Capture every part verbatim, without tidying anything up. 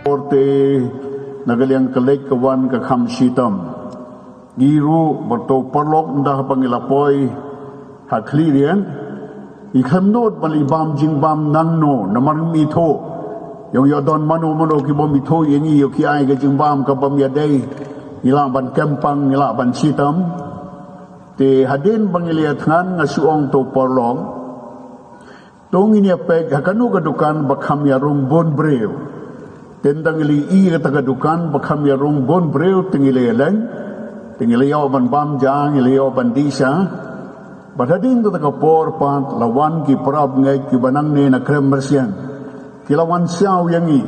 Por te na ka liang ka leit ka wan ka kham shitom. Ngi ruh ba to paralok ynda ba ngi la poi ha khlieh rian, ngi khlem nud ban leit bam jingbam nangno namar ngim ithuh. Ïoh ïoh don mano mano ki bym ithuh ïa ngi ïoh ki ai ka jingbam ka bym ïadei. Ngi lah ban kem pang, ngi lah ban shitom. Te hadien ba ngi la ïathngan nga shu ong to paralok, to ngin ïa peit ha kano ka dukan ba kham ïarung bun briew. Te ynda ngi la ïohi kata ka dukan ba kham ïarung bun briew te ngi la ïaleng. Te ngi la ïoh ban bam ja, ngi la ïoh ban dih sha. Bad hadien kata ka por pat la wan ki parabangeit kiba nangne na Krem Marsiang. Ki la wan siaw ïa ngi.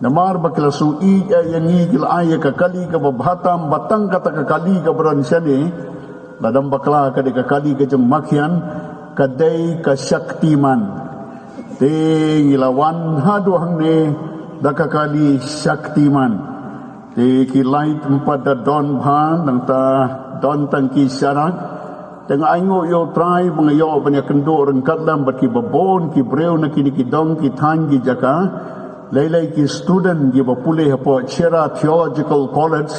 Namar ba ki la shu ïeit ïa ngi, ki la ai ïa ka kali kaba bha tam, ba tang kata ka kali kaba don shane, lada ym bakla ka dei ka kali ka jong Makhian, ka dei ka Shaktiman. Te ngi la wan haduh hangne da ka kali Shaktiman. Te ki light ym pat da don bha, nangta don tang ki sharak. Te nga ainguh ïa U Trai ba nga ïoh ban ïakynduh ryngkat lem bad kiba bun ki briew na kine ki dong ki thaiñ ki jaka. Lei lei ki student kiba pule hapoh Chera Theological College.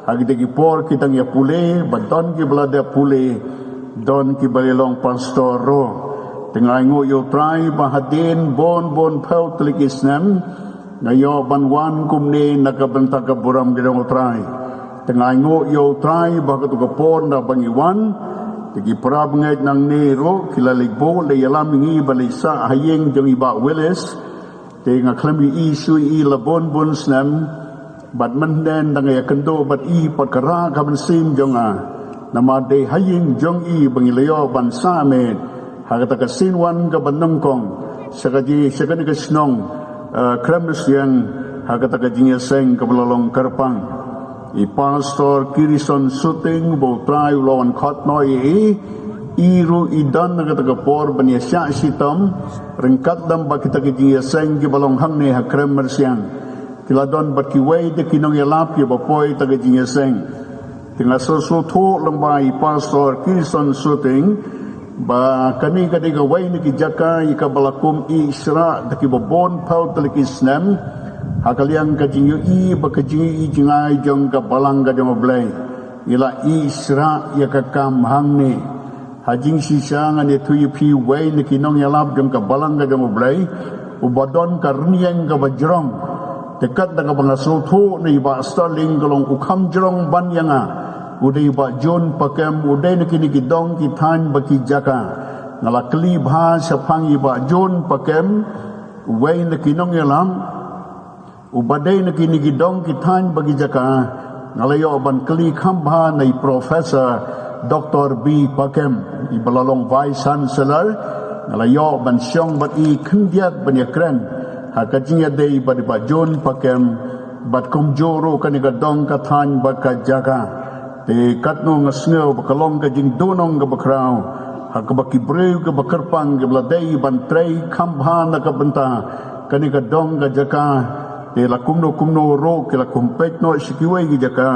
Ha kito ki por ki dang ïa pule, ba don kiba la dep pule, don kiba la long pastor ruh. Te nga ainguh ïa U Trai ba hadien bun bun phew tylli ki snem, nga ïoh ban wan kumne na ka bynta ka burom ka jong U Trai. Te nga ainguh ïa U Trai ba ha kato ka por ynda ba ngi wan, te ki parabangeit nangne ruh ki la leit buh, leit ïalam ïa ngi ban leit sah ha ïing jong i Bah Willis. Te nga khlem ïohi shuh ïa i la bun bun snem. Bad mynhynnin da nga ïakynduh bad i pat ka rah ka mynsiem jong nga. Namar dei ha ïing jong i ba ngi la ïoh ban sah miet ha kata ka sien wan kaba nyngkong sha ka jing, sha kane ka shnong, eh, Krem Marsiang, ha kata ka jingïaseng kaba la long kyrpang. I Pastor Kirison Suting, ba U Trai u la wan khot noh ïa i, i ruh i don ha kata ka por ban ïashah shitom ryngkat lem bad kita ki jingïaseng kiba long hangne ha Krem Marsiang. Ki la don bad kiwei de ki nongïalap kiba poi ha kata ka jingïaseng. Te nga sngewthuh lyngba i Pastor Kirison Suting ba kane ka dei kawei na ki jaka ïa kaba la kum ïehshrah da kiba bun phew tylli ki snem ha ka liang ka jingïohi bad ka jingïohi jngai jong ka Balang ka jong U Blei. Ngi la ïehshrah ïa ka kam hangne. Ha jingshisha ngan ïathuh ïa phi uwei na ki nongïalap jong ka Balang ka jong U Blei uba don ka rynïeng kaba jrong. Te kat da kaba nga sngewthuh na i Bah Sterling ka long u kham jrong ban ïa nga. U dei i Bah John Pakem, u dei na kine ki dong ki thaiñ bad ki jaka. Nga la kylli bha shaphang i Bah John Pakem, uwei na ki nongïalam uba dei na kine ki dong ki thaiñ bad ki jaka. Nga la ïoh ban kylli kham bha na i Professor Doctor B Pakem, iba la long Vice Chancellor. Nga la ïoh ban shong bad i khyndiat ban ïakren ha ka jingïadei bad i Bah John Pakem bad kumjuh ruh kane ka dong ka thaiñ bad ka jaka. Te katno nga sngew ba ka long ka jingduhnong kaba khraw ha kaba ki briew kiba kyrpang kiba la dei ban trei kham bha na ka bynta kane ka dong ka jaka. Te la kumno kumno ruh ki la kum peit noh sha kiwei ki jaka,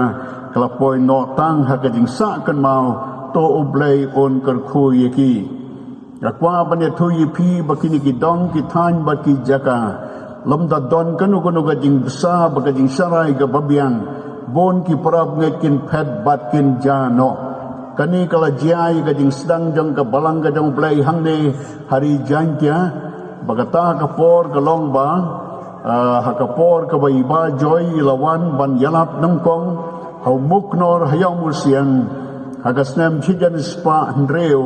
ka la poi noh tang ha ka jingsah kynmaw. To U Blei un kyrkhu ïa ki. Nga kwah ban ïathuh ïa phi ba kine ki dong ki thaiñ bad ki jaka, lymda don kano kano ka jingbsa bad ka jingsharai kaba biang, bun ki parabangeit kin phet bad kin jia noh. Kane ka la jia ïa ka jingsdang jong ka Balang ka jong U Blei hangne ha Ri Jaintia. Ba kata ka por ka long ba, ah, ha ka por kaba i Bah Joy i la wan ban ïalap nyngkong ha u Muknor ha Ïawmusiang ha ka snem shihajar spah hynriew,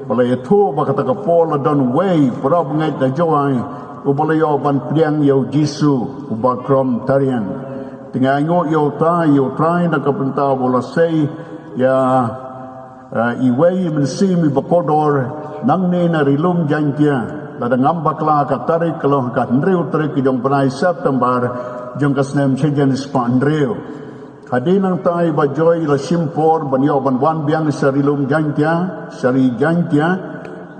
ba la ïathuh ba kata ka por la don uwei u parabangeit na Jowai uba la ïoh ban pdiang ïa U Jisu uba krom tariang. Te nga ainguh ïa U Trai, ïa U Trai na ka bynta ba u la sei ïa, eh, iwei i mynsiem iba kordor nangne na Ri Lum Jaintia. Lada ngam bakla ka tarik ka long ka hynriew tarik ka jong u bnai September jong ka snem shihajar spah hynriew. Hadien nangta i Bah Joy i la shim por ban ïoh ban wan biang sha Ri Lum Jaintia, sha Ri Jaintia.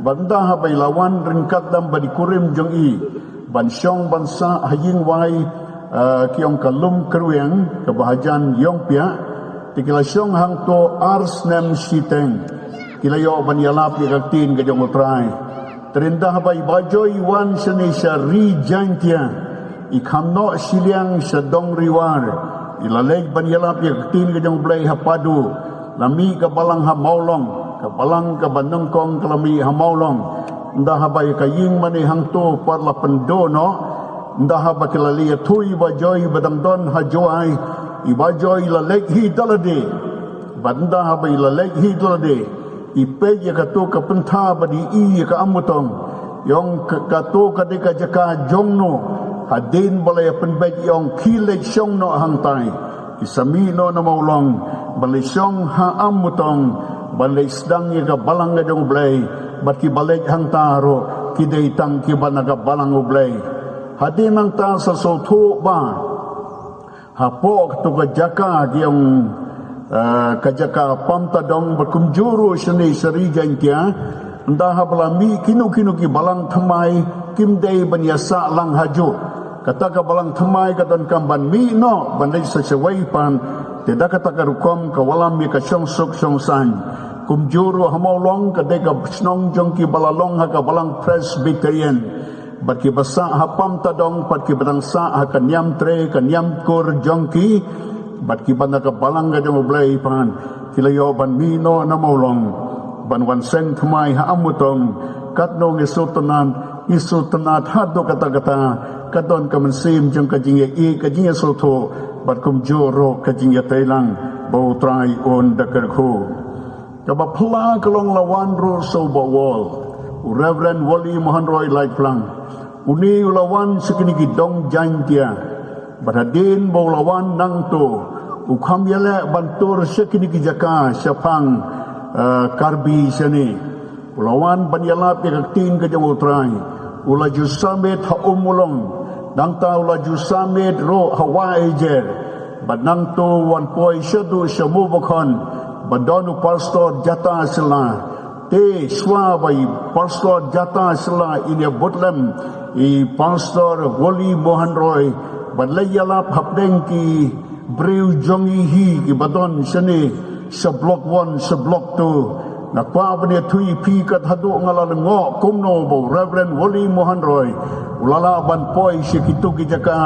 Bad ynda haba i la wan ryngkat lem bad i kurim jong i ban shong ban sah ha ïing wai, eh, ki ong ka Lum Kyrwiang kaba hajan Ïongpiah. Te ki la shong hangto ar snem shiteng. Ki la ïoh ban ïalap ïa ka ktien ka jong U Trai. Te ynda haba i Bah Joy i wan shane sha Ri Jaintia, I kham noh shiliang sha dong Ri War. I la leit ban ïalap ïa ka ktien ka jong U Blei ha Padu. La mih ka balang ha Mawlong. Ka balang kaba nyngkong ka la mih ha Mawlong. Ynda haba ïa ka ïing mane hangto pat la pynduh noh. Ynda haba ki la leit ïathuh i Bah Joy ba dang don ha Jowai. I Bah Joy i la leit hi da lade. Bad ynda haba i la leit hi da lade, i peit ïa kato ka pyntha bad i ïohi ïa ka Amutong. I ong, ka, kato ka dei ka jaka jong no. Hadien ba la ïa pynbeit i ong, khie leit shong noh hangtai. Ki sa mih noh na Mawlong, ban leit shong ha Amutong, ban leit sdang ïa ka balang ka jong U Blei, bad kiba leit hangta ruh, ki dei tang kiba na ka balang U Blei. Hadien nangta sa sngewthuh ba hapoh kato ka jaka ki ong, eh, ka jaka Pamtadong bad kumjuh ruh shane sha Ri Jaintia. Ynda haba la mih kino kino ki balang thymmai kim dei ban ïasah lang hajuh. Kata ka balang thymmai ka donkam ban mih noh ban leit sa shawei pat. Te da kata ka rukom ka wallam ïa ka shongsuk shongsaiñ. Kumjuh ruh ha Mawlong ka dei ka shnong jong kiba la long ha ka balang Presbyterian. Bad kiba sah ha Pamtadong, bad kiba dang sah ha ka niam tre, ka niam kur jong ki, bad kiba na ka balang ka jong U Blei pat, ki la ïoh ban mih noh na Mawlong, ban wan seng thymmai ha Amutong. Katno ngi sngewtynnat, ngi sngewtynnat haduh katta katta, ka don ka mynsiem jong ka jingïaieit, ka jingïasngewthuh, bad kumjuh ruh ka jingïatreilang, ba U Trai un da kyrkhu. Kaba phylla ka long la wan ruh sha u Bah Wall, u Reverend Wally Mohan Roy Laitplang. Une u la wan sha kine ki dong Jaintia. Bad hadien ba u la wan nangto, u kham ïaleh ban tur sha kine ki jaka shaphang, eh, Karbi shane. U la wan ban ïalap ïa ka ktien ka jong U Trai. U la ju submit ha Ummulong. Nangta u la ju submit ruh ha Wahiajer. Bad nangto u wan poi shaduh sha Mobakhon. Ba don u Pastor Jata Shylla. Te shuwa ba i Pastor Jata Shylla in ïa bud lem i Pastor Wally Mohan Roy. Bad la ïalap hapdeng ki briew jong ngi hi kiba don shane sha Block One, sha Block Two. Nga kwah ban ïathuh ïa phi kat haduh nga la lyngngoh kumno ba u Reverend Wally Mohan Roy u la lah ban poi sha kito ki jaka,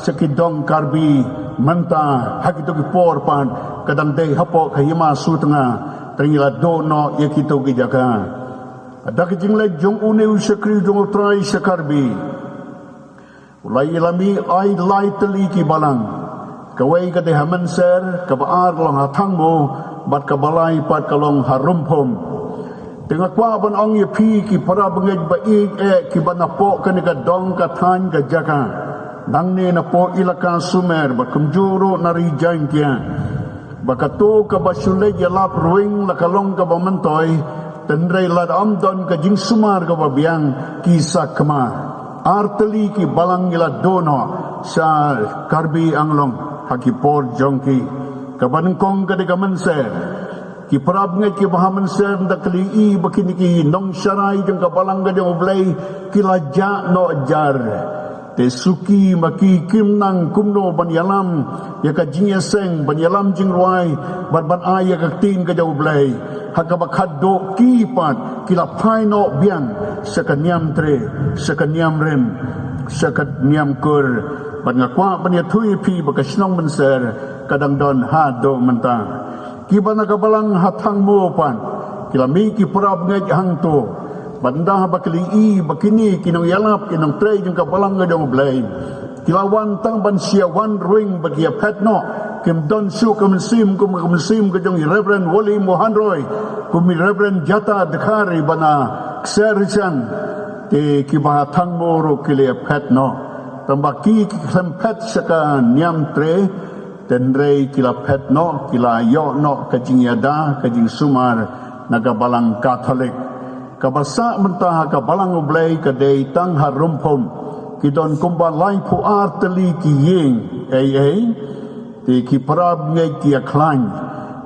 sha ki dong Karbi mynta ha kito ki por pat ka dang dei hapoh ka hima sutnga. Te ngi la duh noh ïa kito ki jaka. Da ka jingleit jong une u shakri jong U Trai sha Karbi. U la ïa la mih ai lai tylli ki balang. Kawei ka dei ha Mynser, kaba ar ka long ha Thangmo, bad kaba lai pat ka long ha Rumphum. Te nga kwah ban ong ïa phi ki para bangeit ba ïeit eh kiba napoh kane ka dong ka thaiñ ka jaka. Nangne napoh Elaka Sumer bad kumjuh ruh na Ri Jaintia. Ba kato kaba shu leit ïalap ruwing la ka long kaba myntoi, hynrei lada ym don ka jingsumar kaba biang ki sa kma. Ar tylli ki balang ngi la duh noh sha Karbi Anglong ha ki por jong ki. Kaba nyngkong ka dei ka Mynser. Ki para bangeit kiba ha Mynser ynda ki la ïohi ba kine ki nongsharai jong ka balang ka jong U Blei ki la jah noh jar. Te suki ma ki kim nang kumno ban ïalam ïa ka jingïaseng, ban ïalam jingrwai, bad ban ai ïa ka ktien ka jong U Blei. Ha kaba khatduh ki pat ki la phai noh biang sha ka niam tre, sha ka niam rim, sha ka niam kur. Bad nga kwah ban ïathuh ïa phi ba ka shnong Mynser ka dang don haduh mynta. Kiba na ka balang ha Thangmo pat ki la mih ki para bangeit hangto. Bad ynda ba ki la ïohi ba kine ki nongïalap, ki nongtrei jong ka balang ka jong U Blei, ki la wan tang ban shu ïa wan ruwing ba ki ïa phet noh. Kim don shuh ka mynsiem kum ka mynsiem ka jong i Reverend Wally Mohan Roy, kum i Reverend Jata Dkhar iba na Ksai Rishang. Te kiba ha Thangmo ruh ki la ïa phet noh. Tang ba ki ki khlem phet sha ka niam tre, hynrei ki la phet noh, ki la ïoh noh ka jingïada, ka jingsumar na ka balang Katholik. Kaba sah mynta ha ka balang U Blei ka dei tang ha Rumphum. Ki don kumba laiphew ar tylli ki ïing ei ei. Te ki para bangeit ki ïa khlaiñ.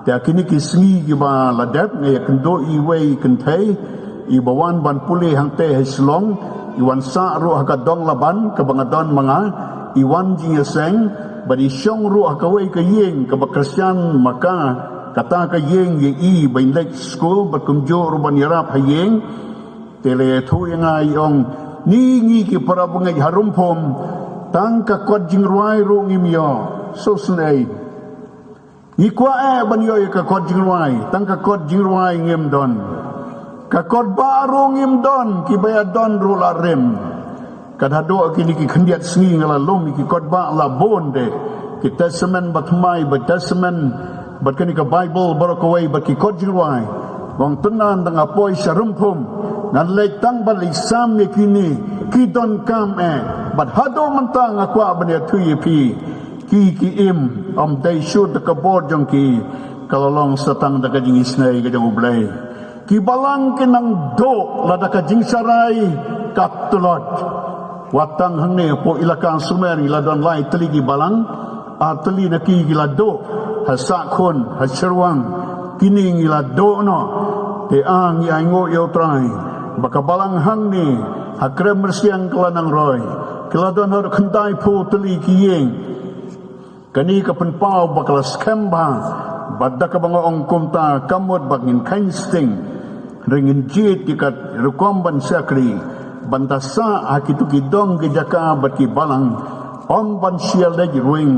Te ha kine ki sngi kiba la dep nga ïa kynduh iwei i kynthei iba wan ban pule hangtei ha Shillong, i wan sah ruh ha ka dong Laban kaba nga don ma nga, i wan jingïaseng, bad i shong ruh ha kawei ka ïing kaba Khristan ma ka, kata ka ïing ïa i ban leit skul bad kumjuh ruh ban ïarap ha ïing. Te la ïathuh ïa nga i ong, ni ngi ki para bangeit ha Rumphum, Tang ka kot jingrwai ruh ngim ïoh. Sngewsynei. Ngi kwah eh ban ïoh ïa ka kot jingrwai, tang ka kot jingrwai ngim don. Ka kot bah ruh ngim don, kiba ïa don ruh la rim. Kat haduh kine ki khyndiat sngi nga la lum ïa ki kot bah la bun de. Ki Testament bathymmai, bad Testament bad kane ka Baibl baroh kawei, bad ki kot jingrwai. Nga ong tang ngan da nga poi sha Rymphum, ngan leit tang ban leit sam ïa kine, ki donkam eh. Bad haduh mynta nga kwah ban ïathuh ïa phi, ki, ki im, ym dei shuh da ka bor jong ki, ka la long sa tang da ka jingisynei ka jong U Blei. Ki balang ki nang duh lada ka jingsharai ka tlot. Wat tang hangne hapoh Elaka Sumer ngi la don lai tylli ki balang, ar tylli na ki ki la duh ha Sahkhun, ha Shyrwang, kine ngi la duh noh. Te a ngi ainguh ïa U Trai ba ka balang hangne ha Krem Myrsiang ka la nang roi, ka la don haduh khyndai phew tylli ki ïing. Kane ka pynpaw ba ka la skhem bha, bad da kaba nga ong kumta ka mut ba ngin kheiñ sting, hynrei ngin jied ïa ka rukom ban shakri, ban da sah ha kito ki dong ki jaka bad ki balang, ym ban shia leit ruwing,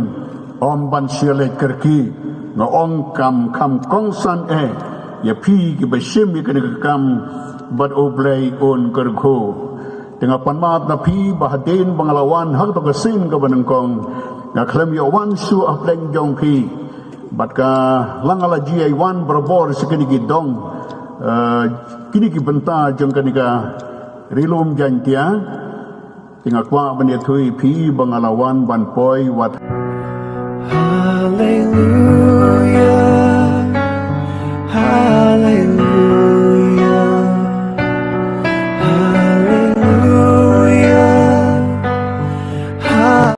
ym ban shia leit kyrkieh. Nga ong kam kham kongsan eh ïa phi kiba shim ïa kane ka kam, bad U Blei un kyrkhu. Te nga pan map na phi ba hadien ba nga la wan ha kato ka sien kaba nyngkong, nga khlem ïoh wan shuh hapdeng jong phi. Bad ka la nga la ju ïai wan barabor sha kine ki dong, eh, kine ki bynta jong kane ka Ri Lum Jaiñtia. Te nga kwah ban ïathuh ïa phi ba nga la wan ban poi wat. Haleluya.